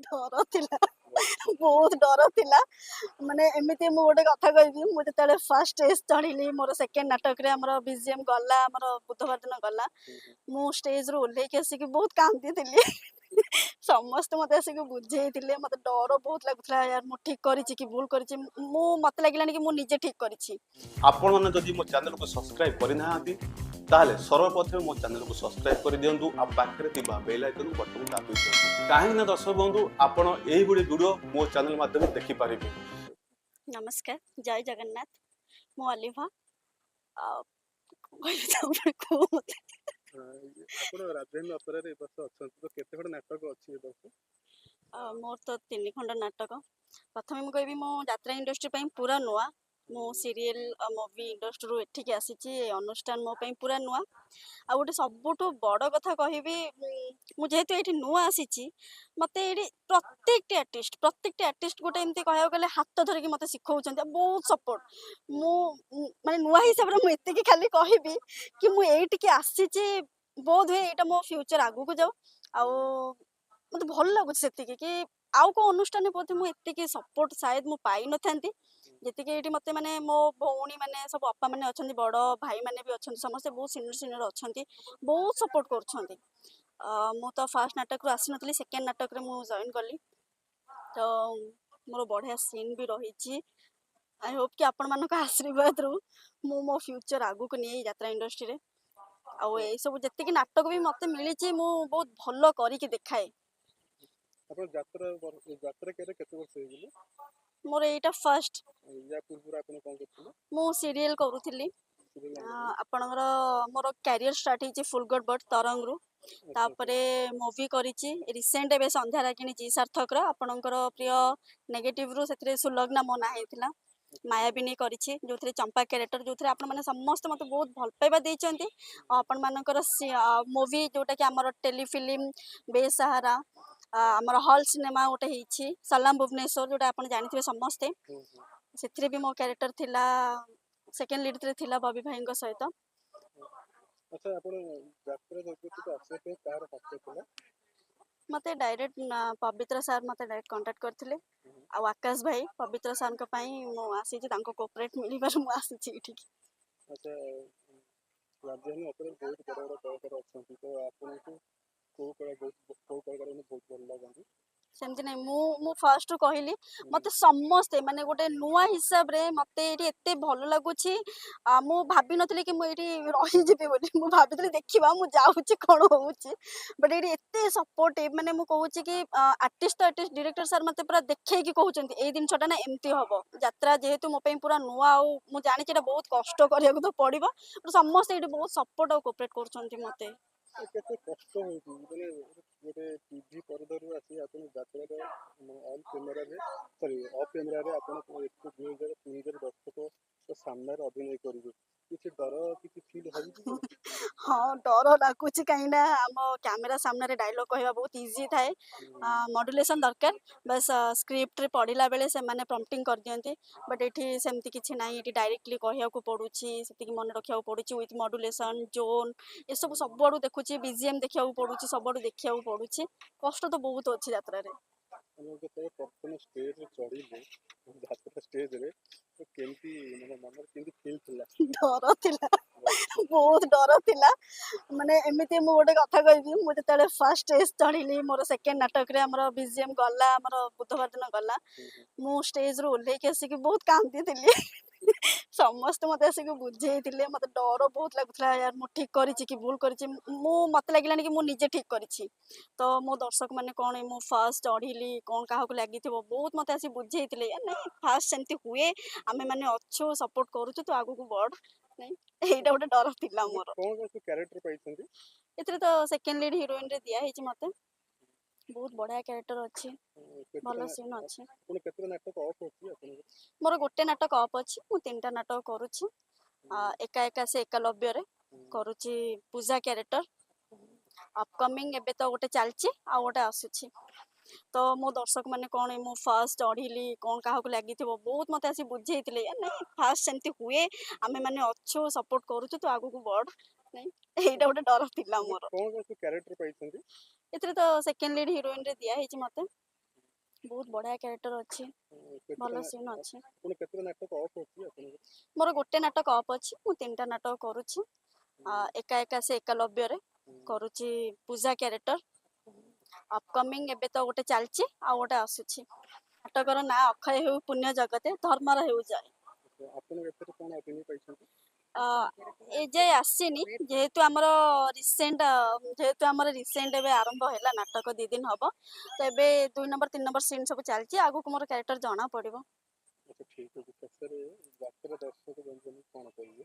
ଡର ଥିଲା, ବହୁତ ଡର ଥିଲା। ମାନେ ଏମିତି ମୁଁ ଗୋଟେ କଥା କହିବି, ମୁଁ ଯେତେବେଳେ ଫାର୍ଷ୍ଟ ଷ୍ଟେଜ୍ ଚଢ଼ିଲି ମୋର ସେକେଣ୍ଡ ନାଟକରେ, ଆମର ବିଜିଏମ୍ ଗଲା, ଆମର ବୁଧବାର ଦିନ ଗଲା, ମୁଁ ଷ୍ଟେଜ୍ରୁ ଓହ୍ଲେଇକି ଆସିକି ବହୁତ କାନ୍ଦିଥିଲି। ସମସ୍ତେ ମୋତେ ଆସିକି ବୁଝେଇଥିଲେ। ମୋତେ ଡର ବହୁତ ଲାଗୁଥିଲା, ୟାର ମୁଁ ଠିକ୍ କରିଛି କି ଭୁଲ କରିଛି। ମୁଁ ମୋତେ ଲାଗିଲାନି କି ମୁଁ ନିଜେ ଠିକ୍ କରିଛି। ଆପଣମାନେ ଯଦି ମୋ ଚ୍ୟାନେଲକୁ ସବସ୍କ୍ରାଇବ୍ କରିନାହାନ୍ତି, ତାହେଲେ ସର୍ବପ୍ରଥମେ ମୋ ଚ୍ୟାନେଲକୁ ସବସ୍କ୍ରାଇବ୍ କରିଦିଅନ୍ତୁ ଆଉ ପାଖରେ ଥିବା ବେଲ୍ ଆଇକନ୍ ବଟନ୍ ଦାବି ଦିଅନ୍ତୁ। କାହିଁକି ନା ଦର୍ଶକ ବନ୍ଧୁ, ଆପଣ ଏଇଭଳି ଭିଡ଼ିଓ ମୋ ଚ୍ୟାନେଲ ମାଧ୍ୟମରେ ଦେଖିପାରିବେ। ନମସ୍କାର, ଜୟ ଜଗନ୍ନାଥ। ମୁଁ ଅଲିଭା। ଆଉ କହିବି, ତାପରେ କୁହ ମୋତେ। ଆପଣ ରାଜଧାନୀ ଅପେରାରେ ଏ ବର୍ଷ ଅଛନ୍ତି ତ, କେତେ ଖଣ୍ଡ ନାଟକ ଅଛି ଏ ବର୍ଷ? ମୋର ତ 3 ଖଣ୍ଡ ନାଟକ। ପ୍ରଥମେ ମୁଁ କହିବି, ମୁଁ ଯାତ୍ରା ଇଣ୍ଡଷ୍ଟ୍ରି ପାଇଁ ପୁରା ନୂଆ। ମୁଁ ସିରିଏଲ, ମୁଭି ଇଣ୍ଡଷ୍ଟ୍ରିରୁ ଏଠିକି ଆସିଛି। ଏ ଅନୁଷ୍ଠାନ ମୋ ପାଇଁ ପୁରା ନୂଆ। ଆଉ ଗୋଟେ ସବୁଠୁ ବଡ଼ କଥା କହିବି, ମୁଁ ଯେହେତୁ ଏଇଠି ନୂଆ ଆସିଛି, ମୋତେ ଏଇଠି ପ୍ରତ୍ୟେକଟି ଆର୍ଟିଷ୍ଟ ଗୋଟେ ଏମିତି କହିବାକୁ ଗଲେ ହାତ ଧରିକି ମୋତେ ଶିଖଉଛନ୍ତି ଆଉ ବହୁତ ସପୋର୍ଟ। ମୁଁ ମାନେ ନୂଆ ହିସାବରେ ମୁଁ ଏତିକି ଖାଲି କହିବି କି ମୁଁ ଏଇଠିକି ଆସିଛି, ବୋଧ ହୁଏ ଏଇଟା ମୋ ଫ୍ୟୁଚର ଆଗକୁ ଯାଉ। ଆଉ ମୋତେ ଭଲ ଲାଗୁଛି ସେତିକି କି ଆଉ କୋଉ ଅନୁଷ୍ଠାନରେ ବୋଧେ ମୁଁ ଏତିକି ସପୋର୍ଟ ସାୟଦ ମୁଁ ପାଇନଥାନ୍ତି, ଯେତିକି ଏଇଠି ମୋତେ ମାନେ ମୋ ଭଉଣୀ ମାନେ ସବୁ, ଅପା ମାନେ ଅଛନ୍ତି, ବଡ଼ ଭାଇ ମାନେ ବି ଅଛନ୍ତି, ସମସ୍ତେ ବହୁତ ସିନିୟର ସିନିୟର ଅଛନ୍ତି, ବହୁତ ସପୋର୍ଟ କରୁଛନ୍ତି। ମୁଁ ତ ଫାର୍ଷ୍ଟ ନାଟକରୁ ଆସିନଥିଲି, ସେକେଣ୍ଡ ନାଟକରେ ମୁଁ ଜଏନ୍ କଲି। ତ ମୋର ବଢ଼ିଆ ସିନ୍ ବି ରହିଛି। I Hope କି ଆପଣମାନଙ୍କ ଆଶୀର୍ବାଦରୁ ମୁଁ ମୋ ଫ୍ୟୁଚର ଆଗକୁ ନିଏ ଏଇ ଯାତ୍ରା ଇଣ୍ଡଷ୍ଟ୍ରିରେ। ଆଉ ଏଇସବୁ ଯେତିକି ନାଟକ ବି ମୋତେ ମିଳିଛି, ମୁଁ ବହୁତ ଭଲ କରିକି ଦେଖାଏ। ଆପଣ ଯାତ୍ରା କ୍ୟାରିୟର କେତେ ବର୍ଷ ହେଇଗଲେ? ମୋର ଏଇଟା ଫାର୍ଷ୍ଟ। ୟା ପୂର୍ବରୁ ଆପଣ କଣ କରୁଥିଲେ? ମୁଁ ସିରିଏଲ କରୁଥିଲି। ସିରିଏଲ? ଆପଣଙ୍କର ମୋର କ୍ୟାରିୟର ଷ୍ଟାର୍ଟ ହେଇଛି ଫୁଲଗଡ଼ ବଟ୍ ତରଙ୍ଗରୁ। ତାପରେ ମୁଭି କରିଛି ରିସେଣ୍ଟ ଏବେ ସନ୍ଧ୍ୟା ରାଗିଣୀ ଜି ସାର୍ଥକର, ଆପଣଙ୍କର ପ୍ରିୟ ନେଗେଟିଭରୁ ସେଥିରେ ସୁଲଗ୍ନା ମୋ ନାଁ ହେଇଥିଲା। ମାୟାବିନୀ କରିଛି, ଯେଉଁଥିରେ ଚମ୍ପା କ୍ୟାରେକ୍ଟର, ଯେଉଁଥିରେ ଆପଣମାନେ ସମସ୍ତେ ମୋତେ ବହୁତ ଭଲ ପାଇବା ଦେଇଛନ୍ତି। ଆଉ ଆପଣମାନଙ୍କର ମୁଭି ଯେଉଁଟାକି ଆମର ଟେଲିଫିଲ୍ମ ବେସାହାରା, ଆମର ହଲ୍ ସିନେମା ଗୋଟେ ହେଇଛି ସଲାମ ଭୁବନେଶ୍ୱର, ଯେଉଁଟା ଆପଣ ଜାଣିଥିବେ ସମସ୍ତେ, ସେଥିରେ ବି ମୋ କ୍ୟାରେକ୍ଟର ଥିଲା, ସେକେଣ୍ଡ ଲିଡ୍ରେ ଥିଲା ବବି ଭାଇଙ୍କ ସହିତ। ଆଚ୍ଛା, ଆପଣ ଯାତ୍ରା ଜଗତକୁ ଆସିବା ପାଇଁ କାହାର ହାତ ଥିଲା? ମୋତେ ଡାଇରେକ୍ଟ ପବିତ୍ର ସାର୍ ମୋତେ ଡାଇରେକ୍ଟ କଣ୍ଟାକ୍ଟ କରିଥିଲେ ଆଉ ଆକାଶ ଭାଇ। ପବିତ୍ର ସାର୍ଙ୍କ ପାଇଁ ମୁଁ ଆସିଛି, ତାଙ୍କ କୋପରେଟ୍ ମିଳିବାରୁ ମୁଁ ଆସିଛି ଏଇଠିକି। ଆଚ୍ଛା, ରାଜଧାନୀ ଅପେରାରେ ବହୁତ ବଡ଼ ବଡ଼ କଳାକାର ଅଛନ୍ତି, ତ ଆପଣଙ୍କୁ କୋଉ କଳାକାର ମାନେ ବହୁତ ଭଲ ଲାଗନ୍ତି? ସେମିତି ନାହିଁ, ମୁଁ ଫାର୍ଷ୍ଟରୁ କହିଲି, ମୋତେ ସମସ୍ତେ ମାନେ ଗୋଟେ ନୂଆ ହିସାବରେ ମୋତେ ଏଇଠି ଏତେ ଭଲ ଲାଗୁଛି। ମୁଁ ଭାବିନଥିଲି କି ମୁଁ ଏଇଠି ରହିଯିବି ବୋଲି। ମୁଁ ଭାବିଥିଲି ଦେଖିବା, ମୁଁ ଯାଉଛି, କ'ଣ ହେଉଛି। ବଟ୍ ଏଇଠି ଏତେ ସପୋର୍ଟିଭ୍, ମାନେ ମୁଁ କହୁଛି କି ଆର୍ଟିଷ୍ଟ ତ ଆର୍ଟିଷ୍ଟ, ଡିରେକ୍ଟର ସାର୍ ମୋତେ ପୁରା ଦେଖେଇକି କହୁଛନ୍ତି, ଏଇ ଜିନିଷଟା ନା ଏମିତି ହବ। ଯାତ୍ରା ଯେହେତୁ ମୋ ପାଇଁ ପୁରା ନୂଆ ଆଉ ମୁଁ ଜାଣିଛି ଏଇଟା ବହୁତ କଷ୍ଟ କରିବାକୁ ତ ପଡ଼ିବ, ବଟ୍ ସମସ୍ତେ ଏଇଠି ବହୁତ ସପୋର୍ଟ ଆଉ କୋପରେଟ୍ କରୁଛନ୍ତି ମୋତେ। କେତେ କଷ୍ଟ ହେଉଛି, ମାନେ ଗୋଟେ ଟିଭି ପରଦାରୁ ଆସି ଆପଣ ଯାତ୍ରାର ଅନ୍ କ୍ୟାମେରାରେ, ସରି, ଅଫ୍ କ୍ୟାମେରାରେ ଆପଣ ଏତେ 2000 3000 ଦର୍ଶକ ସାମ୍ନାରେ ଅଭିନୟ କରିବେ, କିଛି ଡର, କିଛି ଫିଲ୍ ହେଉଛି କି? ହଁ, ଡର ଲାଗୁଛି। କାହିଁକି ନା ଆମ କ୍ୟାମେରା ସାମ୍ନାରେ ଡାଇଲଗ୍ କହିବା ବହୁତ ଇଜି ଥାଏ, ମଡୁଲେସନ୍ ଦରକାର ବାସ୍। ସ୍କ୍ରିପ୍ଟରେ ପଢ଼ିଲା ବେଳେ ସେମାନେ ପ୍ରମ୍ପଟିଂ କରିଦିଅନ୍ତି, ବଟ୍ ଏଠି ସେମିତି କିଛି ନାହିଁ। ଏଠି ଡାଇରେକ୍ଟଲି କହିବାକୁ ପଡ଼ୁଛି, ସେତିକି ମନେ ରଖିବାକୁ ପଡ଼ୁଛି ୱିଥ୍ ମଡୁଲେସନ୍, ଜୋନ୍, ଏସବୁ ସବୁଆଡ଼ୁ ଦେଖୁଛି, ବିଜିଏମ୍ ଦେଖିବାକୁ ପଡ଼ୁଛି, ସବୁଆଡ଼ୁ ଦେଖିବାକୁ ପଡ଼ୁଛି। କଷ୍ଟ ତ ବହୁତ ଅଛି ଯାତ୍ରାରେ। ଆପଣ ଯେତେବେଳେ ପ୍ରଥମେ ଷ୍ଟେଜରେ ଚଢ଼ିଲେ, ଯାତ୍ରା ଷ୍ଟେଜରେ, ତ କେମିତି ମାନେ ମନରେ କେମିତି ଫିଲ୍ ଥିଲା? ଡର ଥିଲା, ବହୁତ ଡର ଥିଲା। ମାନେ ଏମିତି ମୁଁ ଗୋଟେ କଥା କହିବି, ମୁଁ ଯେତେବେଳେ ଫାର୍ଷ୍ଟ ଷ୍ଟେଜ୍ ଚଢ଼ିଲି ମୋର ସେକେଣ୍ଡ ନାଟକରେ, ଆମର ବିଜିଏମ୍ ଗଲା, ଆମର ବୁଧବାର ଦିନ ଗଲା, ମୁଁ ଷ୍ଟେଜ୍ରୁ ଓହ୍ଲେଇକି ଆସିକି ବହୁତ କାନ୍ଦିଥିଲି। ସମସ୍ତେ ମୋତେ ଆସିକି ବୁଝେଇଥିଲେ। ମୋତେ ଡର ବହୁତ ଲାଗୁଥିଲା, ୟାର ମୁଁ ଠିକ୍ କରିଛି କି ଭୁଲ କରିଛି। ମୁଁ ମୋତେ ଲାଗିଲାନି କି ମୁଁ ନିଜେ ଠିକ୍ କରିଛି। ତ ମୋ ଦର୍ଶକ ମାନେ କ'ଣ, ମୁଁ ଫାର୍ଷ୍ଟ ଚଢ଼ିଲି, କ'ଣ କାହାକୁ ଲାଗିଥିବ। ବହୁତ ମୋତେ ଆସି ବୁଝେଇଥିଲେ, ନାଇଁ, ଫାର୍ଷ୍ଟ ସେମିତି ହୁଏ, ଆମେ ମାନେ ଅଛୁ, ସପୋର୍ଟ କରୁଛୁ, ତୁ ଆଗକୁ ବଢ଼। ନାଇଁ, ଏଇଟା ଗୋଟେ ଡର ଥିଲା ମୋର। କ'ଣ କ'ଣ ସବୁ କ୍ୟାରେକ୍ଟର ପାଇଛନ୍ତି? ଏଥିରେ ତ ସେକେଣ୍ଡ ଲିଡ୍ ହିରୋଇନରେ ଦିଆ ହେଇଛି ମତେ। ବହୁତ ବଢିଆ କ୍ୟାରେକ୍ଟର ଅଛି, ଭଲ ସିନ୍ ଅଛି। ଆପଣ କେତେଟା ନାଟକ ଅଫ୍ ଅଛି ଆପଣଙ୍କର? ମୋର ଗୋଟେ ନାଟକ ଅଫ୍ ଅଛି। ମୁଁ ତିନିଟା ନାଟକ କରୁଛି। ଏକା ଏକା ସେ ଏକଲବ୍ୟରେ କରୁଛି ପୂଜା କ୍ୟାରେକ୍ଟର। ଅପକମିଂ ଏବେ ତ ଗୋଟେ ଚାଲିଛି ଆଉ ଗୋଟେ ଆସୁଛି। ତ ମୋ ଦର୍ଶକ ମାନେ କ'ଣ, ମୁଁ ଫାର୍ଷ୍ଟ ଚଢ଼ିଲି, କ'ଣ କାହାକୁ ଲାଗିଥିବ। ବହୁତ ମୋତେ ଆସି ବୁଝେଇଥିଲେ, ନାଇଁ, ଫାର୍ଷ୍ଟ ସେମିତି ହୁଏ, ଆମେ ମାନେ ଅଛୁ, ସପୋର୍ଟ କରୁଛୁ, ତୁ ଆଗକୁ ବଢ଼। ନାଇଁ, ଏଇଟା ଗୋଟେ ଡର ଥିଲା ମୋର। କ'ଣ କ'ଣ ସବୁ କ୍ୟାରେକ୍ଟର ପାଇଛନ୍ତି? ଏଥିରେ ତ ସେକେଣ୍ଡ ଲିଡ୍ ହିରୋଇନରେ ଦିଆ ହେଇଛି ମତେ। ବହୁତ ବଢ଼ିଆ କ୍ୟାରେକ୍ଟର ଅଛି, ଭଲ କେତେଟା ସିନ୍ ଅଛି। ଆପଣ କେତେଟା ନାଟକ ଅଫ୍ ଅଛି ଆପଣଙ୍କର? ମୋର ଗୋଟେ ନାଟକ ଅଫ୍ ଅଛି, ମୁଁ 3ଟା ନାଟକ କରୁଛି। ଏକା ଏକା ସେ ଏକଲବ୍ୟରେ କରୁଛି ପୂଜା କ୍ୟାରେକ୍ଟର। ଅପକମିଂ ଏବେ ତ ଗୋଟେ ଚାଲିଛି ଆଉ ଗୋଟେ ଆସୁଛି। ନାଟକର ନାଁ ଅକ୍ଷୟ ହେଉ ପୁଣ୍ୟ ଜଗତେ ଧର୍ମର ହେଉ ଜୟ। ଆପଣ ଏଥିରେ କଣ ଅଭିନୟ ପାଇଛନ୍ତି? ଏ ଯାଏ ଆସିନି, ଯେହେତୁ ଆମର ରିସେଣ୍ଟ, ଯେହେତୁ ଆମର ରିସେଣ୍ଟ ଏବେ ଆରମ୍ଭ ହେଲା ନାଟକ, 2 ଦିନ ହବ ତ। ଏବେ 2 ନମ୍ବର 3 ନମ୍ବର ସିନ୍ ସବୁ ଚାଲିଛି, ଆଗକୁ ମୋର କ୍ୟାରେକ୍ଟର ଜଣା ପଡ଼ିବ। ଆଚ୍ଛା, ଠିକ ଅଛି। ଶେଷରେ ଯାତ୍ରା ଦର୍ଶକ ବନ୍ଧୁଙ୍କୁ କଣ କହିବେ?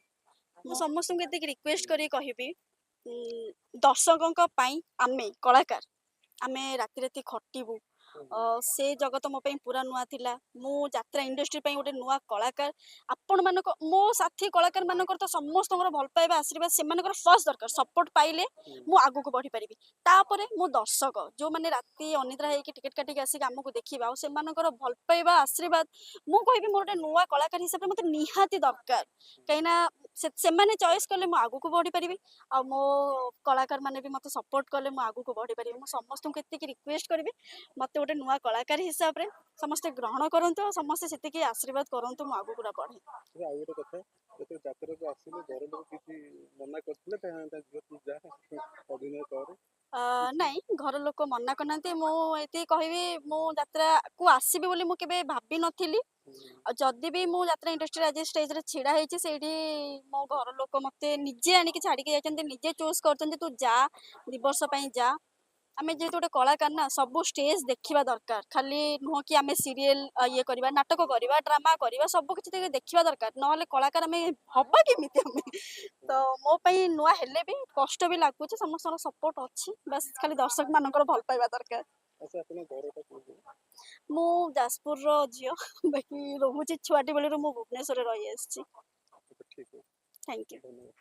ମୁଁ ସମସ୍ତଙ୍କୁ ଏତିକି ରିକ୍ୱେଷ୍ଟ କରିକି କହିବି, ଦର୍ଶକଙ୍କ ପାଇଁ ଆମେ କଳାକାର, ଆମେ ରାତି ରାତି ଖଟିବୁ। ସେ ଜଗତ ମୋ ପାଇଁ ପୁରା ନୂଆ ଥିଲା। ମୁଁ ଯାତ୍ରା ଇଣ୍ଡଷ୍ଟ୍ରି ପାଇଁ ଗୋଟେ ନୂଆ କଳାକାର। ଆପଣମାନଙ୍କ, ମୋ ସାଥୀ କଳାକାର ମାନଙ୍କର ତ ସମସ୍ତଙ୍କର ଭଲ ପାଇବା, ଆଶୀର୍ବାଦ ସେମାନଙ୍କର ଫାର୍ଷ୍ଟ ଦରକାର। ସପୋର୍ଟ ପାଇଲେ ମୁଁ ଆଗକୁ ବଢ଼ିପାରିବି। ତାପରେ ମୁଁ ଦର୍ଶକ, ଯେଉଁମାନେ ରାତି ଅନିଦ୍ରା ହେଇକି ଟିକେଟ୍ କାଟିକି ଆସିକି ଆମକୁ ଦେଖିବେ, ଆଉ ସେମାନଙ୍କର ଭଲ ପାଇବା, ଆଶୀର୍ବାଦ, ମୁଁ କହିବି ମୋର ଗୋଟେ ନୂଆ କଳାକାର ହିସାବରେ ମୋତେ ନିହାତି ଦରକାର। କାହିଁକିନା ସେମାନେ ଚଏସ୍ କଲେ ମୁଁ ଆଗକୁ ବଢ଼ିପାରିବି, ଆଉ ମୋ କଳାକାର ମାନେ ବି ମୋତେ ସପୋର୍ଟ କଲେ ମୁଁ ଆଗକୁ ବଢ଼ିପାରିବି। ମୁଁ ସମସ୍ତଙ୍କୁ ଏତିକି ରିକ୍ୱେଷ୍ଟ କରିବି, ମୋତେ ଗୋଟେ ନୂଆ କଳାକାର ହିସାବରେ ସମସ୍ତେ ଗ୍ରହଣ କରନ୍ତୁ ଆଉ ସମସ୍ତେ ସେତିକି ଆଶୀର୍ବାଦ କରନ୍ତୁ, ମୁଁ ଆଗକୁ ପୁରା ବଢ଼େ। ଆଉ ଗୋଟେ କଥା, ଯେତେବେଳେ ଯାତ୍ରାକୁ ଆସିଲେ ଘର ଲୋକ କିଛି ମନା କରିଥିଲେ, ଝିଅ ତୁ ଯା ଅଭିନୟ କରେ? ନାଇଁ, ଘର ଲୋକ ମନା କରିନାହାନ୍ତି। ମୁଁ ଏତିକି କହିବି, ମୁଁ ଯାତ୍ରାକୁ ଆସିବି ବୋଲି ମୁଁ କେବେ ଭାବିନଥିଲି। ଆଉ ଯଦି ବି ମୁଁ ଯାତ୍ରା ଇଣ୍ଡଷ୍ଟ୍ରିରେ ଆଜି ଷ୍ଟେଜରେ ଛିଡ଼ା ହେଇଛି, ସେଇଠି ମୋ ଘର ଲୋକ ମୋତେ ନିଜେ ଆଣିକି ଛାଡ଼ିକି ଯାଇଛନ୍ତି, ନିଜେ ଚୁଜ୍ କରିଛନ୍ତି, ତୁ ଯା, 2 ବର୍ଷ ପାଇଁ ଯା। ଆମେ ଯେହେତୁ ଗୋଟେ କଳାକାର ନା, ସବୁ ଷ୍ଟେଜ୍ ଦେଖିବା ଦରକାର। ଖାଲି ନୁହଁ କି ଆମେ ସିରିଏଲ ଇଏ କରିବା, ନାଟକ କରିବା, ଡ୍ରାମା କରିବା, ସବୁ କିଛି ଟିକେ ଦେଖିବା ଦରକାର। ନହେଲେ କଳାକାର ଆମେ ହବା କେମିତି? ଆମେ ତ ମୋ ପାଇଁ ନୂଆ ହେଲେ ବି କଷ୍ଟ ବି ଲାଗୁଛି, ସମସ୍ତଙ୍କର ସପୋର୍ଟ ଅଛି, ବାସ୍ ଖାଲି ଦର୍ଶକ ମାନଙ୍କର ଭଲ ପାଇବା ଦରକାର। ଆଚ୍ଛା, ଆପଣଙ୍କ ଘରଟା କୋଉଠି? ମୁଁ ଯାଜପୁରର ଝିଅ, ବାକି ରହୁଛି ଛୁଆଟି ବେଳରୁ ମୁଁ ଭୁବନେଶ୍ୱରରେ ରହି ଆସିଛି। ଆଚ୍ଛା, ଠିକ ଅଛି। Thank you. ଧନ୍ୟବାଦ।